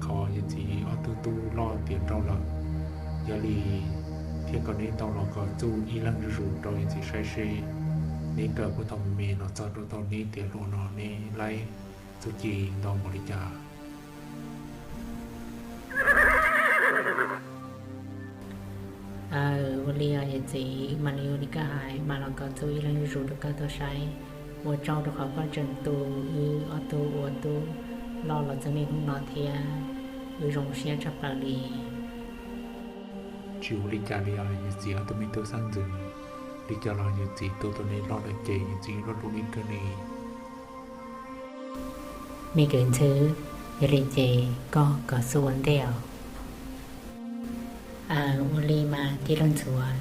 Qhov yawm txiv ob tug tub loj tiav nraug lawm, yog li thiaj kom neb tau los kom txuj ib leeg zuj zus rau yawm txiv saib seb neb kawm puag thaum me me los txog rau thaum neb tiav hluas no neb laib txuj ci ntau npaum li cas. Aw, ua li os yawm txiv, wb mam li ua li koj hais, mam los kom txuj ib leeg zuj zus rau koj tau saib. Ua tsaug rau qhov koj tseem tu wb ob tug ua tub loj los txog niaj hnub no thiab, wb zoo siab tshaj plaws li. Tsis ua li cas li os yawm txiv ob tug me tub xeeb ntxwv, li cas los yawm txiv tu tau neb loj lawm ces yawm txiv yuav hlub neb kawg li. Me kwv ntxhw, yog li ces koj kom xub ua ntej os. Aw, ua li mas tij laug ntxhuav.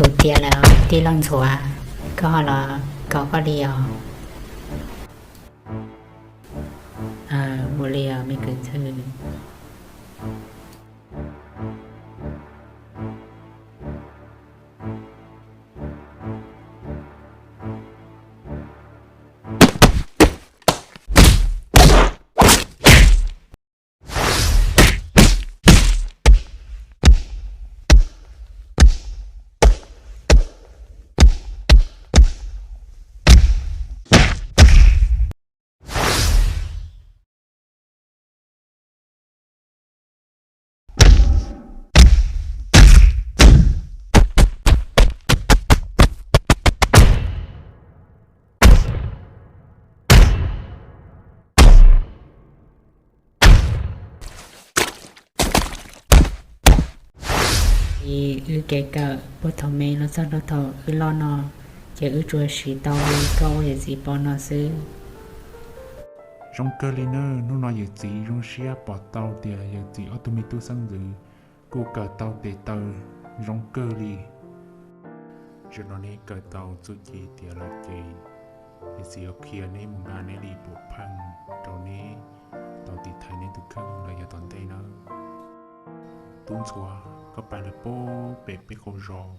Kuv tiav lawm tij laug ntxhuav, koj ho los kom koj li os. Aw, ua li os me kwv ntxhw. Wb kev kawm puag thaum me los txog rau thaum wb loj no, ces wb tsuas siv tau li koj ua yawm txiv pom no xwb. Zoo kawg li na, hnub no yawm txiv zoo siab pom tau tias yawm txiv ob tug me tub xeeb ntxwv kuj kawm tau tes taw zoo kawg li. Zaum no neb kawm tau txuj ci tiav lawm ces yawm txiv yuav qhia neb mus nqa neb li puav pheej rau neb tau tiv thaiv neb tus kheej los yav tom ntej nawb. Tub ntxhuav, koj pais lawm puag pem peb qaum zos,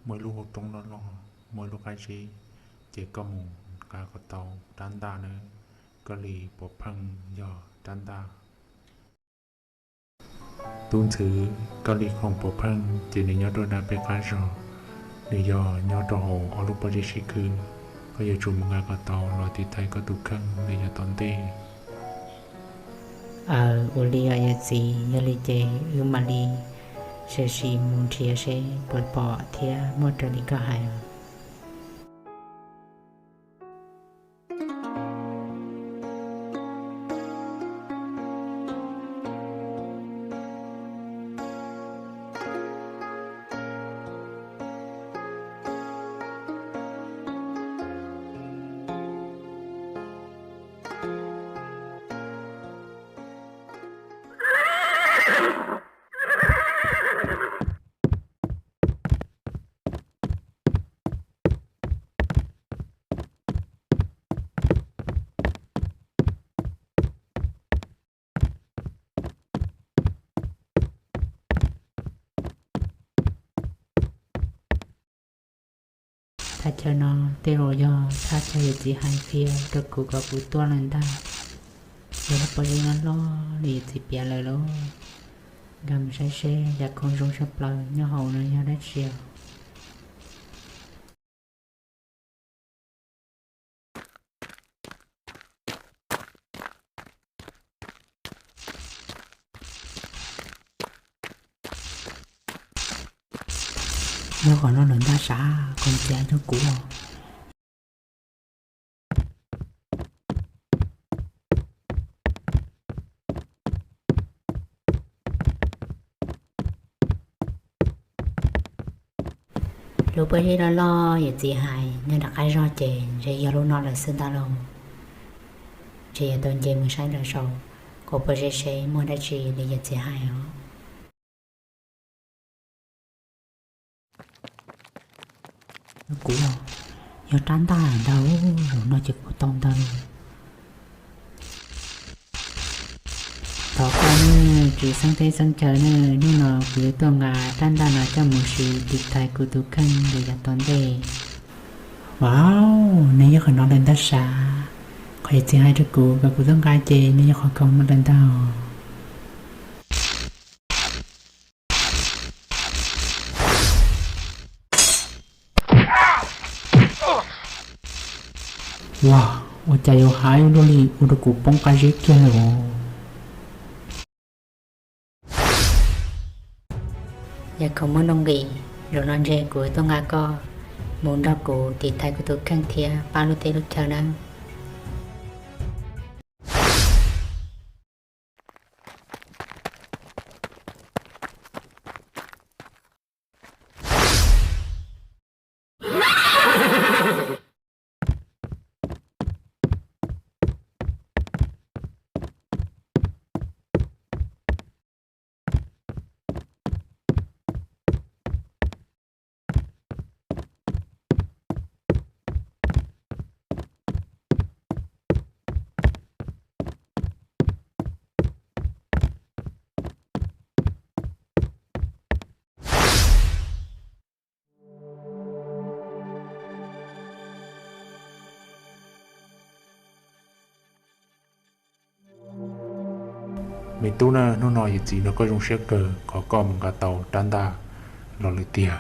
muaj ib lub hauv roob loj loj, muaj ib lub qab zeb, ces koj mus nqa kom tau rab ntaj nawb, koj li puav pheej yog rab ntaj. Tub ntxhw, koj li khoom puav pheej ces nws nyob rau nram peb qab zos, nws yog nyob rau hauv ob lub pob zeb sib khwb, koj yuav tsum mus nqa kom tau los tiv thaiv koj tus kheej los yav tom ntej. Aw, ua li os yawm txiv, yog li ces wb mam li sim sim mus nrhiav seb puas pom thiab muaj raws li koj hais os. Thaj chaw no tej zaum yog thaj chaw yawm txiv hais qhia rau kuv kom kuv tuaj lawm ntag. Yog lub pob zeb no loj li yawm txiv piav lawm lauj. Nkag mus saib seb yam khoom zoo tshaj plaws nyob hauv no yog dab tsi os. Nyob qhov no lawm ntag sav, qhov txiav rau kuv. Lub pob zeb loj loj yawm txiv hais nyob nram qab zog ces ntshe yog lub no lawm xwb ntag lauj. Ntshe yuav tau nce mus saib lawm saud. Ua pov ze seb muaj dab tsi li yawm txiv hais os. Kuv yog rab ntaj ntag, zaum no ces kuv tau ntag. Thov koj nawb txiv xeeb teb xeeb chaw nawb, hnub no kuv yuav tuaj nqa rab ntaj no coj mus siv tiv thaiv kuv tus kheej rau yav tom ntej. Wow, nws yog qhov no lawm ntag sav. Qhov yawm txiv hais rau kuv kom kuv tuaj nqa ces nws yog qhov kawg no lawm ntag. Ua, ua cas yuav haib luaj li ua rau kuv poob qab zib kiag lawm os. Yawg Khoom Muaj Nuj Nqis, zaum no ntshe kuv tuaj nqa koj mus nrog kuv tiv thaiv kuv tus kheej thiab pab lub teb lub chaw nawb. Me tub na, hnub no yawm txiv nrog koj zoo siab kawg qhov koj mus nqa tau rab ntaj los lawm tiag.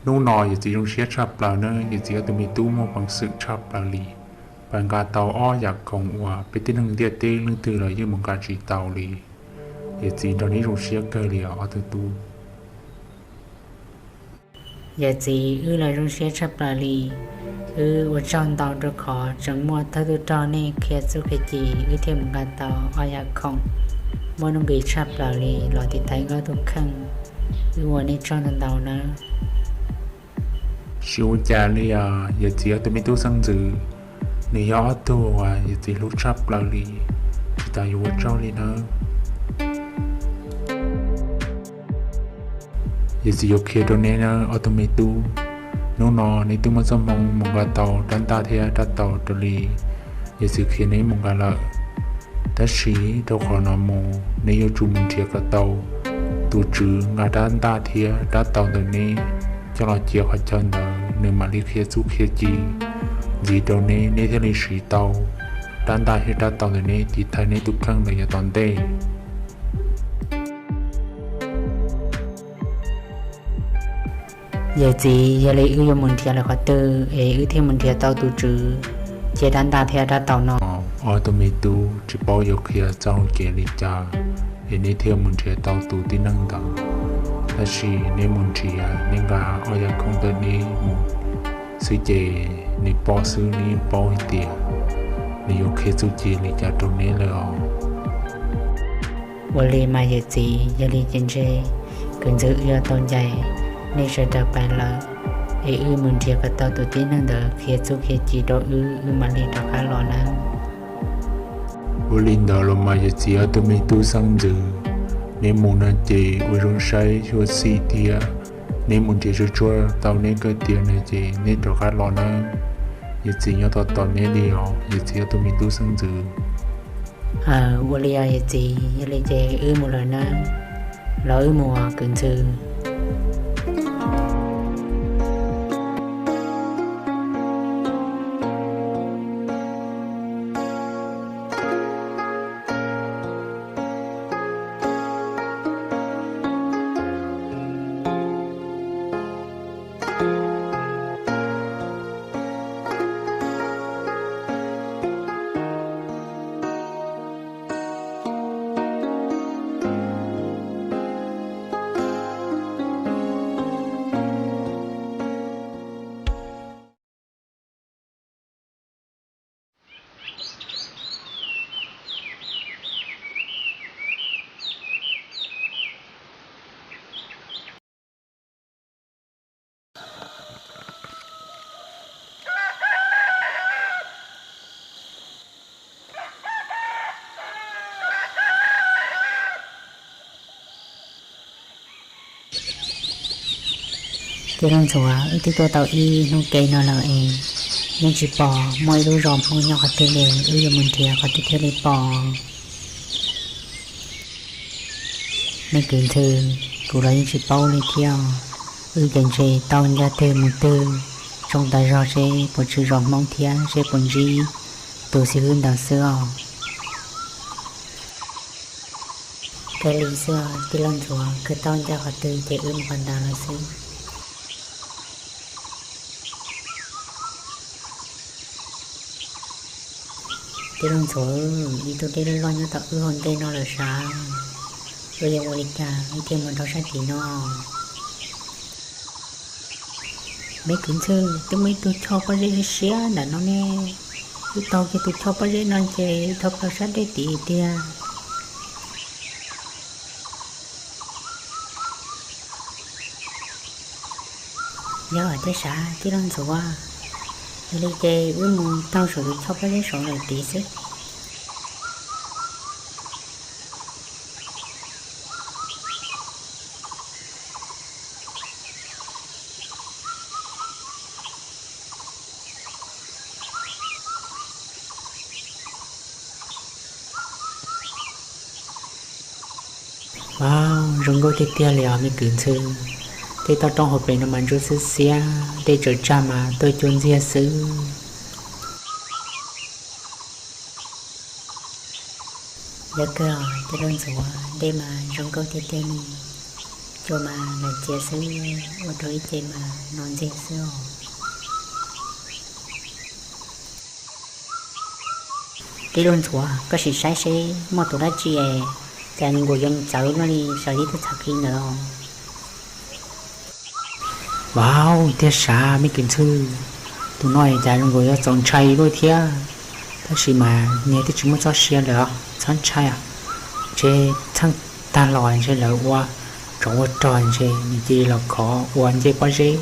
Hnub no yawm txiv zoo siab tshaj plaws na, yawm txiv ob tug me tub muaj peev xwm tshaj plaws li, pab nqa tau ob yam khoom uas peb tib neeg ntiaj teb leej twg los yeej mus nqa tsis tau li. Yawm txiv nrog neb zoo siab kawg li os ob tug tub. Yawm txiv, wb los zoo siab tshaj plaws li. Wb ua tsaug ntau rau qhov tseem muaj thawj tub rog nej qhia txuj qhia ci wb thiaj mus nqa tau ob yam khoom muaj nuj nqis tshaj plaws li los tiv thaiv wb ob tug kheej. Wb ua nej tsaug ntau ntau nawb. Tsis ua cas li os yawm txiv ob tug me tub xeeb ntxwv, nws yog ob tug uas yawm txiv hlub tshaj plaws li, tsis tas yuav ua tsaug li nawb. Yawm txiv yuav qhia rau neb nawb ob tug me tub, hnub no neb twb muaj txoj hmoo mus nqa tau rab ntaj thiab rab taus raws li yawm txiv qhia neb mus nqa lawm. Tab sis rau qhov no mus neb yuav tsum mus nrhiav kom tau tus tswv nqa rab ntaj thiab rab taus ntawm neb coj los cia qhov chaw ntawd, nws mam li qhia txuj qhia ci ntxiv rau neb, neb thiaj li siv tau rab ntaj thiab rab taus ntawm neb tiv thaiv neb tus kheej ntawm yav tom ntej. Yawm txiv, yog li wb yuav mus nrhiav lawm qhov twg es wb thiaj mus nrhiav tau tus tswv cia rab ntaj thiab rab taus no? Ob tug me tub tsis paub yuav qhia txoj hau kev li cas es neb thiaj mus nrhiav tau tus tib neeg ntawd. Tab sis neb mus nrhiav, neb nqa ob yam khoom ntawm neb mus xwb ces neb pom xwb neb yeej paub hais tias nws yuav qhia txuj ci li cas rau neb lawm os. Ua li mas yawm txiv, yog li ces ntshe kwv ntxwg wb yuav tau ncaim nej sawv daws pais lawm, es wb mus nrhiav kom tau tus tib neeg ntawd qhia txuj qhia ci rau wb, wb mam li rov qab los nawb. Ua li ntawd los mas yawm txiv ob tug me tub xeeb ntxwv, neb mus no ces ua zoo saib xyuam xim thiab, neb mus nrhiav tsuag tsuag tau neb kawm tiav no ces neb rov qab los nawb. Yawm txiv nyob tos tos neb li os yawm txiv ob tug me tub xeeb ntxwv. Aw, ua li os yawm txiv, yog li ces wb mus lawm nawb. Los wb mus os kwv ntxwg. Tij laug ntxuav, wb twb tuaj tau ib hnub ke no lawm es yeej tsis pom muaj ib lub zos Hmoob nyob qhov twg li, wb yuav mus nrhiav qhov twg thiaj li pom? Me kwv ntxhw, kuv los yeej tsis paub li thiab. Wb ces ntshe tau ncaj twg mus twg, tsoo tas zog seb puas tsw zos Hmoob thiab seb puas ntsib tus xib hwb ntawd xwb os. Kawg li xwb os tij laug ntxuav, kawg tau ncaj qhov twg ces wb mus qhov ntawd los xwb. Tij laug ntxuav, ib tug dej loj loj nyob tom wb hauv ntej no lawm sav, wb yuav ua li cas wb thiaj mus rau sab tim no? Me kwv ntxhw, twb muaj ib tug choj pob zeb siab siab ntawm no ne, wb taug kiag tus choj pob zeb no ces dhau plaws sab dej tid tiag. Yog thiab sav tij laug ntxuav, yog li ces wb mus taug saum tus choj pob zeb saud lawm tid xwb. Wow, zoo nkauj tiag tiag li os me kwv ntxhw. Tej toj roob hauv pes no mas ntsuab xiab xiab, dej tsaws tsag mas tuaj cua ntxiag xwb. Yog kawg os tij laug ntxuav, dej mas zoo nkauj tiag tiag li, cua mas lam ciav xwb, ua rau ib ce mas no ntxiag xwb os. Tij laug ntxuav, koj sim saib seb muaj tus dab tsi es cas zoo nkaus yuav txawv luaj li, sawv tib tug txhav qhi ntawd os. Vauv, tiag sav me kwv ntxhw, tus no cas zoo nkaus yuav txaus ntshai luaj thiab. Tab sis mas nyias twb tsis muaj txoj sia lawm os, txhob ntshai os. Ntshe txheej tag los ntshe lawv ua tsov ua rog ntshe nws cia li los khov ua ncej pob zeb.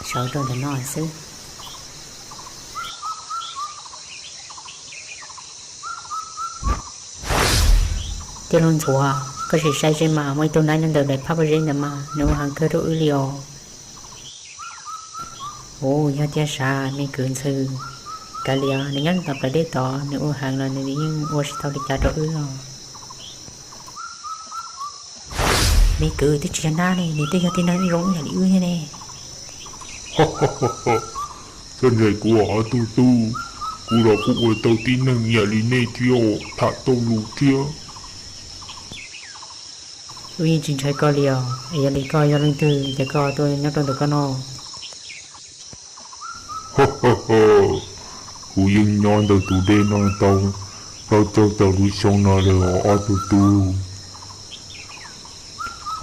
Sawv rau ntawm no xwb. Tij laug ntxuav, koj sim saib seb mas muaj ib tug nab nyob ntawm daim phab pob zeb ntawd mas nws ua heev kawg rau wb li os. Ua yog tiag sav me kwv ntxhw, kav liam, nws nyob tom plawv dej tod nws ua heev los nws yeej ua tsis tau li cas rau wb os. Me kwv, twb tsis yog nab ne, nws twb yog tib neeg ib zoo ib yam li wb thiab ne. Txhob ntshai kuv os ob tug tub, kuv los kuj ua tau tib neeg ib yam li nej thiab, tham tau lus thiab. Wb yeej tsis ntshai koj li os, es yog li koj yog leej twg ces koj tuaj nyob rau ntawm koj no? Kuv yeej nyob ntawm tus dej no tau plaub caug tawm lub xyoo no lawm os ob tug tub.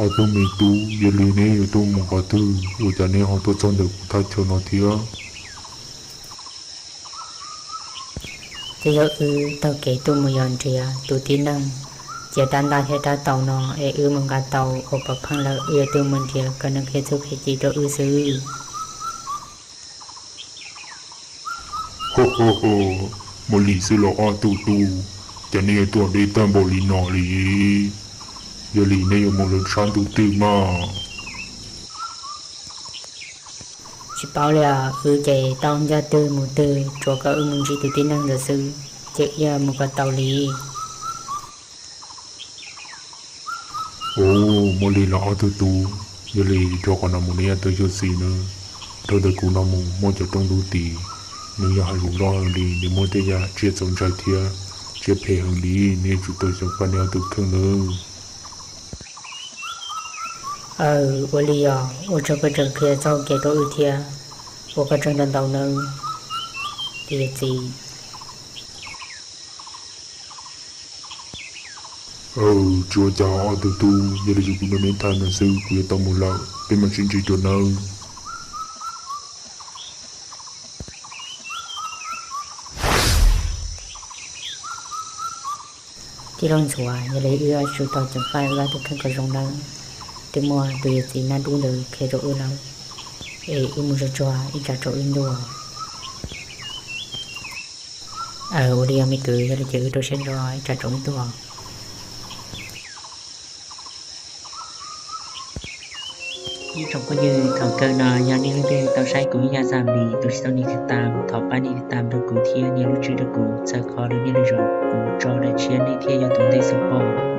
Ob tug me tub, yog li neb yuav tuaj mus qhov twg ua cas neb ho tuaj txog ntawm kuv thaj chaw no thiab? Twb yog wb taug kev tuaj mus yos nrhiav tus tib neeg cia rab ntaj thiab rab taus no es wb mus nqa tau ua pov pheej lawm, wb yuav tuaj mus nrhiav kom nws qhia txuj qhia ci rau wb xwb. Muaj li xwb los ob tug tub, cas nej yuav tuaj deb tag npaum li no li? Yog li neb yuav mus lawm sab ntuj twg mas? Tsis paub li os, wb ces tau ncaj twg mus twg, tsuas kom wb mus ntsib tus tib neeg ntawd xwb, ces wb yuav mus kom tau li. Ua, muaj li los ob tug tub, yog li rau qhov no mus neb yuav tau xyuam xim nawb. Dhau ntawm kuv no mus muaj cov rooj dub tid, nws yog hav zoov loj heev li, nws muaj tej yam tsiaj txaus ntshai thiab tsiaj phem heev li, neb yuav tsum tau xyuas faj neb ob tug kheej nawb. Aw, ua li os, ua tsaug koj tseem qhia txoj kev rau wb thiab, ua koj tsaug ntau ntau nawb tus yawm txiv. Aw, tsis ua cas ob tug tub, yog li ces kuv nrog neb tham no xwb, kuv yuav tau mus lawm, peb mam sib ntsib dua nawb. Tij laug ntxuav, yog li wb yuav tsum tau ceev faj wb ob tug kheej kom zoo nawb. Twb muaj tus yawm txiv nab dub ntawd qhia rau wb lawm, es wb mus tsuag tsuag ib tsam tsaus wb ntuj. Aw, ua li os me kwv, yog li ces wb rau siab ntso ib tsam tsaus wb ntuj. Ib tsoom phooj ywg, thaum kawg no yog nej leej twg tau saib kuv ib zaj zaj li tus tsis tau nias tiv tam, thov pab nias tiv tam rau kuv thiab nias lub tswb rau kuv, txhawm qhov lwm nias lwm zaum kuv tso daim tshiab nej thiaj yog tus ntej xub pom.